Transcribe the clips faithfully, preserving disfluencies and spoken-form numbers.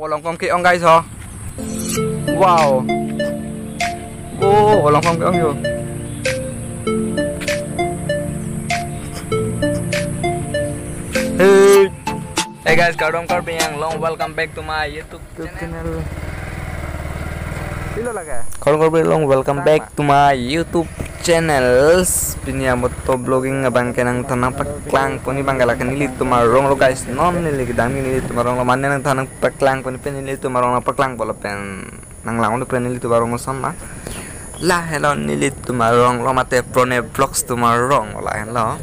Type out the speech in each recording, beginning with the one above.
Olongkong ke-ong guys ho. Wow. Oh, olongkong ke-ong yo. Hey. Hey guys, kardom Karbi Anglong, welcome back to my YouTube YouTube channel. Channel. Pilo lage? Kardom Karbi Anglong, welcome back to my YouTube channel. Pini amoto vlogging abang ke nangthan nangpaklang pon abang ke lake nelitum arong lo guys. Non neli kedam nelitum arong lo mane nangthan nangpaklang pon pen nelitum arong nangpaklang pon lapen nanglang pon pen nelitum arong ason ma. Lahelo nelitum arong lo mate Prone Vlogs tum arong lo lahelo.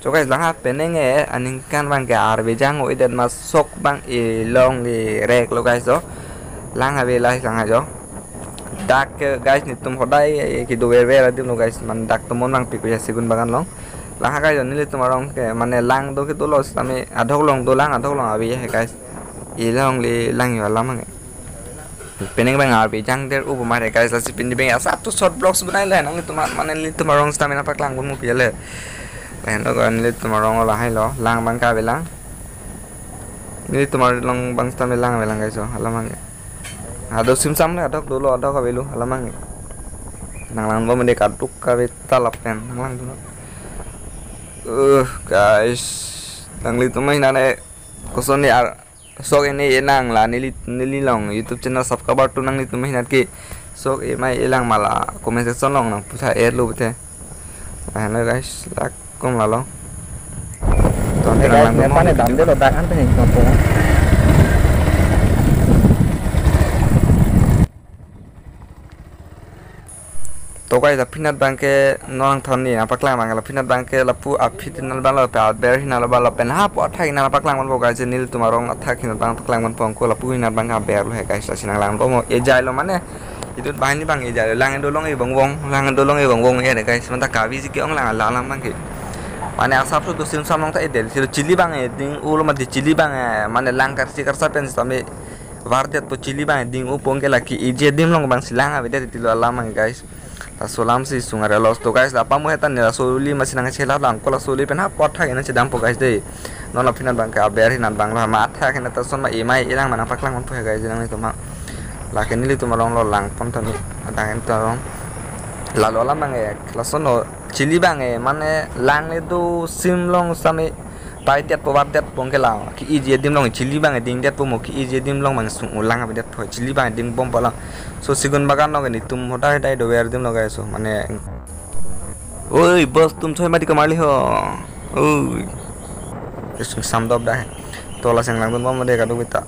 So guys, lang ha penang e aningkan abang ke arve jang-o-edet ma sok abang e longle rek lo guys do. Lang ave lahai lang ha jo. Dak ke guys netum hodai kedo verver adim lo guys, mane dak tomon abang pik ya Segun Bagan along. Lang ha guys, nelitum arong ke mane lang do kedo lo sitame adhok along do lang adhok along ave ya guys. E longle lang yo alam abang e. Penang abang arve jangdet u bomare guys, lasi pini abang asap to short vlogs banai le nangtum mane nelitum arong sitame nangpaklang pon mupi le. Lahen lo nelitum arong lahai lo, lang abang ke ave lang. Nelitum arong abang sitame lang ave lang guys, o alam abang e. Ado simsam le adhok dolo adhok ave lo alam abang e. Nanglang bom de kaduk kave ta lapen nanglang dolo. Uh guys, nanglitum mai nane koson ni ar sok ini enang la neli neli along YouTube channel subscriber tu nanglitum hinat ke sok e mai elang ma la comment section along nangputha er lo bete. Lahen lo guys, lak kum lalo. Ton Hey tenang guys, lang Nepal mo. Nepal dam de lo dak an pe ni ko. To guys, aphi nat abang ke non thon ni nangpaklang abang, aphi nat abang ke lapu aphi tin nal abang lo pe aber hinal abang lo pen hapu athak hinal paklang pon bo guys, nelitum arong athak hinal abang paklang pon pon ko lapu hinal abang aber lo he guys, lasi nanglang bom o ejai lo mane. Idut bahini abang ejai lo, lang do long e bong bong, lang do long e bong bong e guys, manta kavi si ke-ong lang la lang abang ke. Mane asap so do simsam long ta edel, silo chili abang e ding-u lo mati chili abang e, mane lang karsi karsa pen sitame vardetpo chili abang e ding-u pon ke lake iji adim along abang si lang avedet ti lo alam abang guys. Laso alam si sung are los to guys, la pamu hetan ni laso li masi nangchela lang ko laso li pen hapu athak ina chedampo guys de. Non aphi nat abang ke aber hinat abang lo ma athak ina ta son ma e mai elang ma nangpaklang pon po he guys, nangli tuma. Lake nelitum arong lo lang pon tani adang en to arong. Lalo alam abang e, lason lo chili abang e, mane lang le do sim long sitame paidetpo vardetpo ke la, ke iji adim along chili abang e dingdetpo mo, ke iji adim along abang sung-u lang avedetpo, chili abang e ding bompo la. So Segun Bagan along ke netum hodai dai dover adim lo guys, so mane. Oi, boss tum choi mati kamar li ho. Oi. Sung sam dop dai. To la seng lang dun bom de kaduk beta.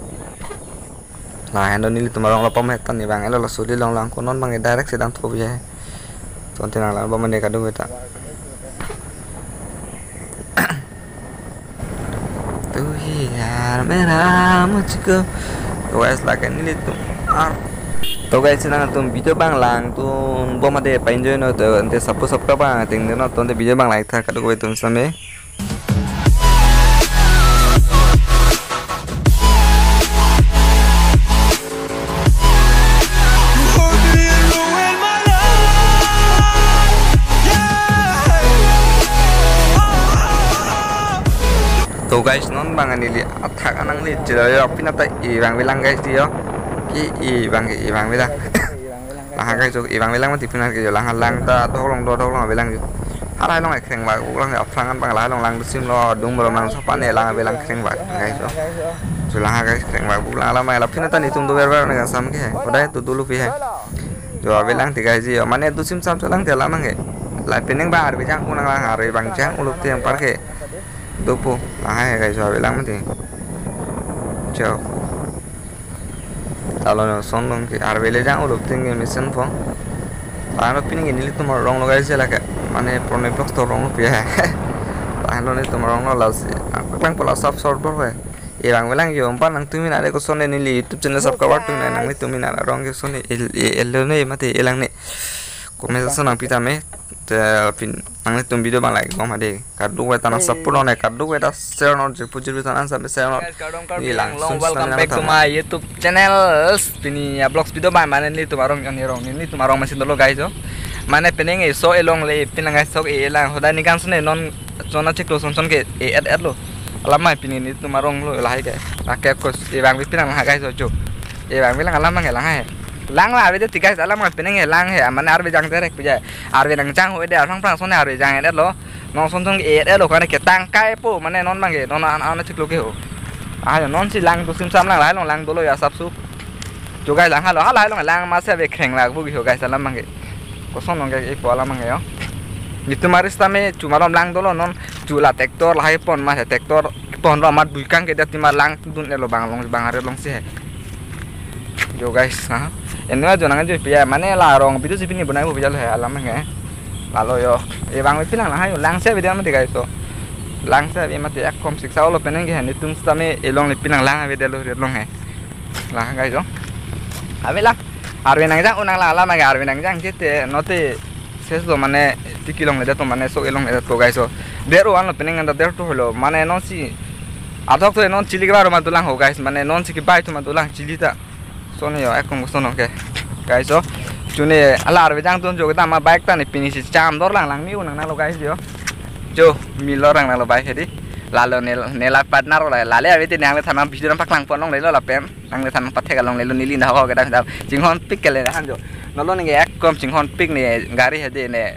Lahen lo nelitum arong lo pom hetan ni abang elo laso li long lang ko non abang e direct sedang tho biya. Ton tenang lang bom de kaduk beta. Tu hi yaar mera mujhko. To guys, lake nelitum ar. To guys, nangtum video abang langdun bom de pa enjoy non to ante sapu sap ka abang ting non to ante video abang like tha kaduk beta tum same. To guys, non abang neli athak anang le chelo yo, aphi nat ta e abang avelang guys di yo. Ke e abang ke e abang avelang. Laha guys, e abang avelang mati aphi nat ke yo, laha lang ta adhok along do adhok along avelang yo. Halahai along e kreng bak buk lang aphrang an abang lahai along lang do sim lo dung bro nang sapa ne lang avelang kreng bak guys yo. Cho laha guys kreng bak buk lang alam la aphi nat ta netum dover ver ne kangsam ke. Hodai tu dulu pi hai. Jo avelang ti guys yo. Mane do simsam cho lang ti alam abang ke. La penang ba arve jang-u nang lang arve abang jang-u lo ti anpar ke. Dopo lahai guys yo avelang mati. Cho. Lalo no son long ke arve le jang-u lo ting ke mesen po. Lahen lo pini ke nelitum arong lo guys lake. Mane Prone Vlogs to arong lo pi hai. Lahen lo netum arong lo lasi. Nangpaklangpo la sap sor bor hai. E abang avelang yo, anpar nangtum hinat le koson le neli YouTube channel subscriber tum hinat nanglitum hinat arong koson le el el el ne mati elang ne. Comment section nangpi tame. Te pini nanglitum video abang like bom ha de. Kaduk beta nang support non, kaduk beta share non, jirpo jirpi tan an sampai share non. Guys, kardom Karbi Anglong, welcome back to my YouTube channel. Pini a vlogs video abang mane nelitum arong, neli arong, nelitum arong masi dolo guys yo. Mane penang e so e longle, penang guys sok e lang. Hodai ni kan sene non chona chiklo son son ke e et et lo. Alam mai pini netum arong lo lahai ke. Lake kos ebang pi pinang lahai guys ojo. Ebang pi lang alam mang ke lang hai. Lang la avedet ti guys, alam mang pinang ke lang hai. Mane arve jang derek pija. Arve nangjang ho de arphang phrang sone arve jang det lo. Non son thong et lo kane ketang kai po mane non mang ke. Non an an chiklo ke ho. Ah non si lang tu sim sam lang lahai long lang dolo ya sapsu. Jo guys lang halo halai long lang mase ave khreng lak bu ho guys alam mang ke. Koson long ke ipo alam mang ke yo. Netum aris tame chumalom lang dolo non chula tractor lahai pon ma tractor pon lo mat buikang ke dia tima lang dun elo bang long bang are long si hai. Jo guys ha. Eno ajo nang jo pia mane la rong video si pini bonai bo pia lo hai alam mang ke. Lalo yo. Ebang pi pinang lahai lang se video mati guys so. Lang se ave mati ekkom siksa olo penang ke hai netum tame elong le pinang lang ave det lo ret long hai. Lang guys jo. Ave lang. Arve nangjang unang la la mage arve nangjang kete note ses do mane tiki long le det to mane so elong le det to guys so. Der o an lo penang anda der to holo mane non si. Athok to non chili ke baro ma dolang ho guys mane non si ke bai to ma dolang chili ta. Sone yo ekong sono ke. Guys so. Chune ala arve jang tun jo ke dama bike ta ne pini si cham dor lang lang mi unang nalo guys jo. Jo mi lo rang nalo bike hedi. Lalo nel nela partner lo lale ave te nang le thanam video nang paklang pon long le lo lapen. Nang le than pathek along lelo neli na ho kedam dam chinghon pik ke le han jo. Nolo ne ekkom chinghon pik ne gari he de ne.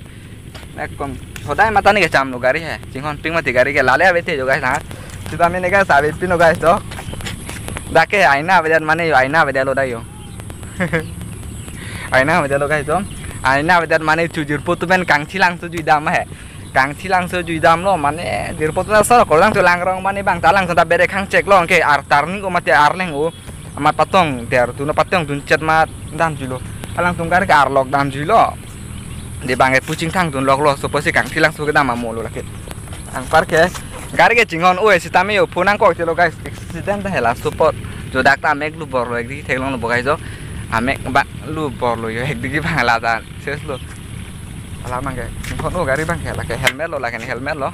Ekkom hodai mata ne ke cham lo gari he. Chinghon pik mati gari ke lale ave te jo guys na. Sita me ne guys ave pino guys to. Dak ke aina ave dan mane yo aina ave dan lo dai yo. Aina ave dan lo guys to. Aina ave dan mane chujir putu ben kangchilang tu jui dam he. Kangchilang so jui dam lo mane dirpo tuna so ko lang to lang rong mane bang ta lang ta bere khang chek long ke ar turning o mate ar leng o amat patong der tu no patong tun chet ma dam jui lo alang tung gari ke ar lok dam jui lo de bang e puching thang tun lok lo so posi kangchilang so ke dam amo lo lake ang par ke gari ke chinghon o e sitame yo phone ang kok chelo guys accident ta hela support jo dak ta mek lu bor lo ek di thek long lo bo guys jo amek ba lu bor lo yo ek di bang la ta ses lo. Alam mang ke. Ingkon o gari bang ke lake helmet lo lake helmet lo.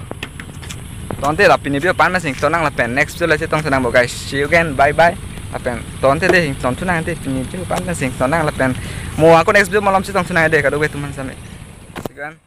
Tonte la pini video pan masing tonang lapen next video la chetong tonang bo guys. See you again. Bye bye. Lapen tonte de hing ton tonang te pini video pan masing tonang lapen mo ako next video malom chetong tonang de kado gue tuman same. See you again.